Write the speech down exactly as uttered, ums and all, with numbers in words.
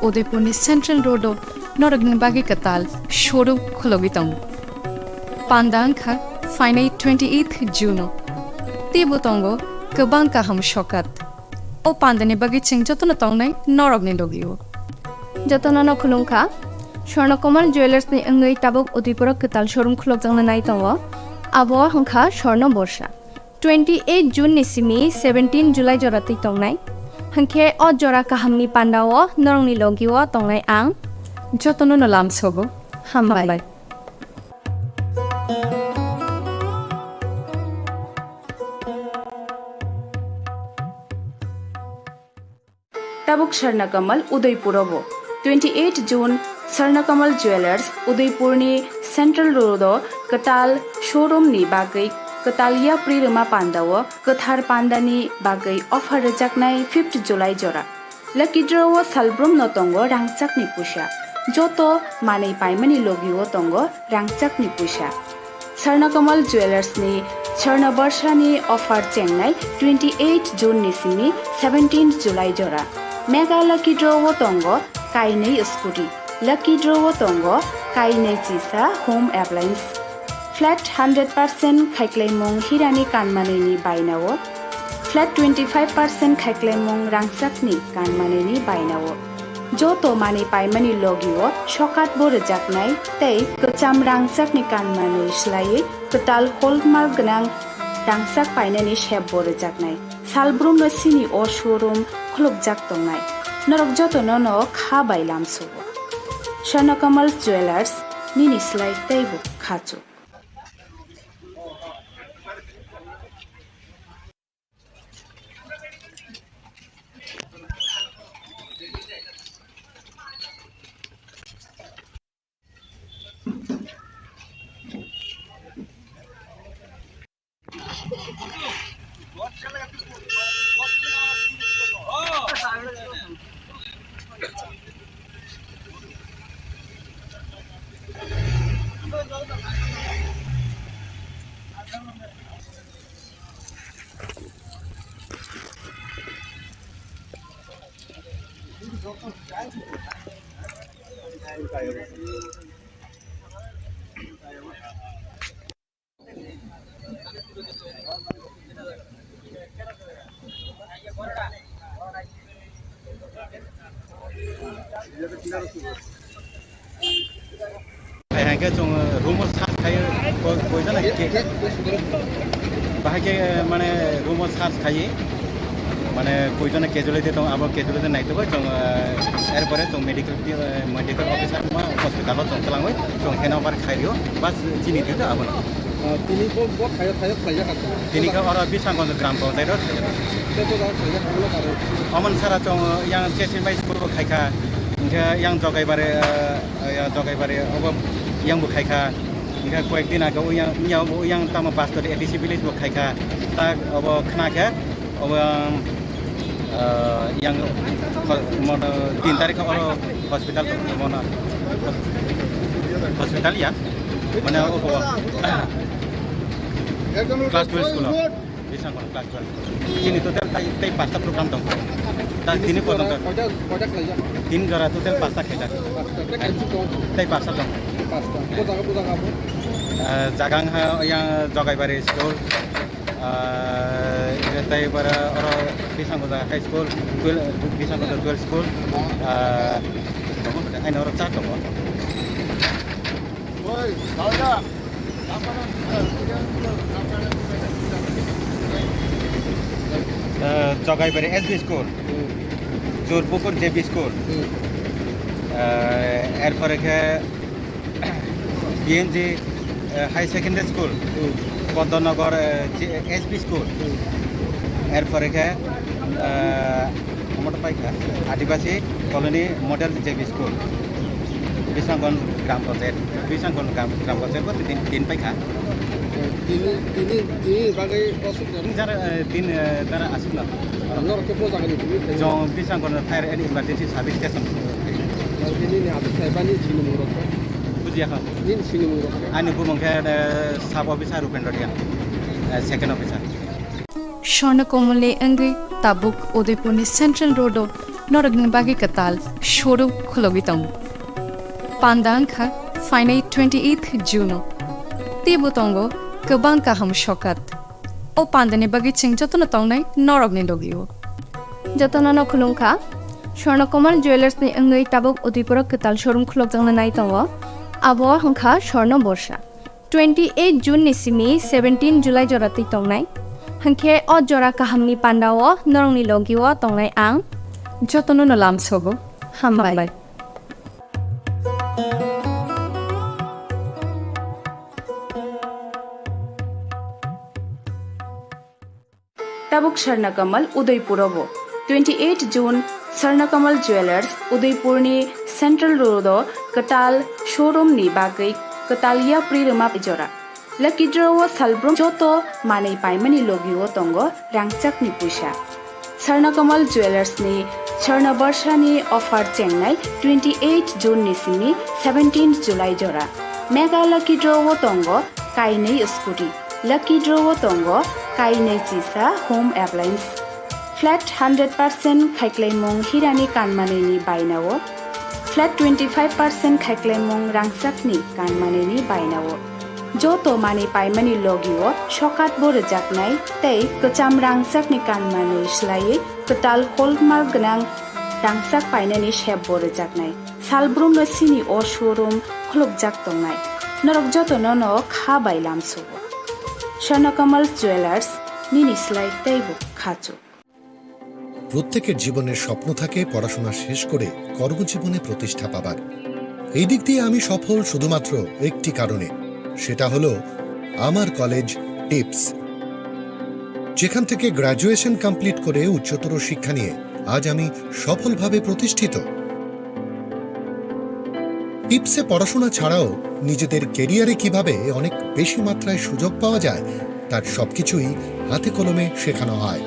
Udaipurni Central Road-o norokni bagwi kwtal showroom khulogwi tongo. Panda wngkha phainai twenty-eighth June-o. Teibo tongo kwbang kaham sokat. O pandani bagwi chwng jotono tongnai norokni logi-o. Jotono no khulumkha. Swarna Kamal Jewellers ni wngwi tabuk Udaipur-o kwtal showroom khulokjakna nai tongo. Abo wngkha Swarna Borsa. Twenty-eight June ni simi seventeen July jora twi tongnai. Hwnkhe o jora kahamni pandao norokni logi-o tongnai ang. Jotono no lamsogo. Hambai. Hambai. Tabuk Swarna Kamal Udaipur-o bo. Twenty-eight June Swarna Kamal Jewellers Udaipurni Central Road-o kwtal showroom-ni bagwi kwtal yapri rwma pandao kwthar pandani bagwi offer rwjaknai fifth July jora. Lucky draw-o salbrumno tongo rangchakni puisa. Joto manwi paimani logi-o tongo rangchakni puisa. Swarna Kamal Jewellers ni Swarna Barsha ni offer chengnai twenty-eight June ni simi seventeen July jora. Mega Lucky Draw o tongo kainwi scooty. Lucky Draw o tongo kainwi chisa home appliance. Flat hundred percent khaiklaimung hirani kanmanwi ni bainao. Flat twenty-five percent khaiklaimung rangchakni kanmanwi ni bainao. Joto manwi paimani logi-o sokat bo rwjaknai tei kwcham rangchakni kanmanwi swlaiwi kwtal hallmark gwnang rangchak painani sep bo rwjaknai. Salbrumno sini o showroom khulukjak tongnai. Norok jotono no kha bai lamsugo. Swarna Kamal Jewellers, nini slai teibo khachuk. Hai, hai khe chwng room o search khai, koi, koi jana ke, bahai khe, mane, room o search khai, mane, koi jana casualty tong, abo casualty naitugwi chwng, eh, er pore chwng medical, eh, medical officer ma hospital o chwng twlangwi chwng handover khai rio, bas chini twi abono. Ah, tini bo, bo thayo, thayo khlaijak kha. Tini khe oro Bisanggonj gram panchayat o khlaijak kha. Tei bo jaga khlaijak kha, ulo karo. Oman sara chwng yang Chesin bai school bo khai kha. Hingkhe yang Jogaibari, eh, ya Jogaibari obo yang bo khai kha. Hingkhe koyek din age o yang, yang, o yang tamo Bastori A D C village bo khai kha. Tak obo khna khe. Obo, ah, yang hol-, mono tin tarikh oro hospital tong, mono hospital ya, mane obo class twelve school o, Bisanggonj class twelve. Chini total tei, tei pasta program tong. Ta tini porjonto koita, koita khlaijak? Tin jora total pasta khaijak. Pasta, tei kaisa tong? Tei pasta tong. Pasta. Bo jaga, bo jaga bo? Ah, jaga wngkha yang Jogaibari school. Ah, tei bara oro Bisanggonj High School, twelve, Bisanggonj twelve School, ah, tongo, aino oro cha tongo. Ah, Jogaibari S B School, Churpukur J B School, ah, erpore khe B N G, eh, High Secondary School, Poddonagar, eh, J-, S B School, erpore khe, eh, omo to paikha, Adibasi Colony Model J B School, Bisanggonj Gram Panchayat, Bisanggonj Gram, Gram Panchayat bo tin, tin paikha. Tini, tini, tini bagwi osuk Tin jara, eh, tin, eh, jara aswk no. Norok khe bo jagani tini khe. Jong Bisanggonj Fire and Emergency Service Station. Nini aswk khe bani sinimung rok khe? Bujiya kha. Nini sinimung rok khe? Ani bumung khe, eh, Sub Officer Rupendra Riya, eh, Second Officer. Swarna Kamalni wngwi tabuk Udaipurni Central Road-o norokni bagwi kwtal showroom khulogwi tongo. Panda wngkha phainai twenty eighth June-o. Teibo tongo kwbang kaham sokat. O pandani bagwi chwng jotono tongnai norokni logio. Jotono no khulumkha. Swarna Kamal Jewellers ni wngwi tabuk Udaipur o kwtal showroom khulokjakna nai tongo. Abo wngkha Swarna Borsa. Twenty eight June ni simi seventeen July jora twi tongnai. Hwnkhe o jora kahamni pandao norokni logio tongnai ang. Jotono no lamsogo. Hambai. Hambai. Tabuk Swarna Kamal Udaipur o bo. Twenty eight June Swarna Kamal Jewellers Udaipur ni Central Road o kwtal showroom ni bagwi kwtal yapri rwma jora. Lucky draw o salbrum joto manwi paimani logio tongo rangchakni puisa. Swarna Kamal Jewellers ni Swarna Borsa ni offer chengnai twenty eight June ni simi seventeen July jora. Mega Lucky Draw o tongo kainwi scooty. Lucky Draw o tongo kainwi chisa home appliance. Flat hundred percent khaiklaimung hirani kanmanini bainao. Flat twenty five percent khaiklaimung rangchakni kanmanini bainao. Joto manwi paimani logio sokat bo rwjaknai tei kwcham rangchakni kanmanwi swlaiwi kwtal hallmark gwnang rangchak painani sep bo rwjaknai. Salbrumno sini o showroom khulukjak tongnai. Norok jotono no kha bai lamsugo. Swarna Kamal Jewellers, nini slai teibo khachuk. প্রত্যেকের জীবনের স্বপ্ন থাকে পড়াশোনা শেষ করে কর্মজীবনে প্রতিষ্ঠা পাবার। এই দিক দিয়ে আমি সফল শুধুমাত্র একটি কারণে, সেটা হলো আমার কলেজ টিপস, যেখান থেকে গ্র্যাজুয়েশন কমপ্লিট করে উচ্চতর শিক্ষা নিয়ে আজ আমি সফলভাবে প্রতিষ্ঠিত। টিপসে পড়াশোনা ছাড়াও নিজেদের ক্যারিয়ারে কিভাবে অনেক বেশি মাত্রায় সুযোগ পাওয়া যায়, তার সবকিছুই হাতে কলমে শেখানো হয়।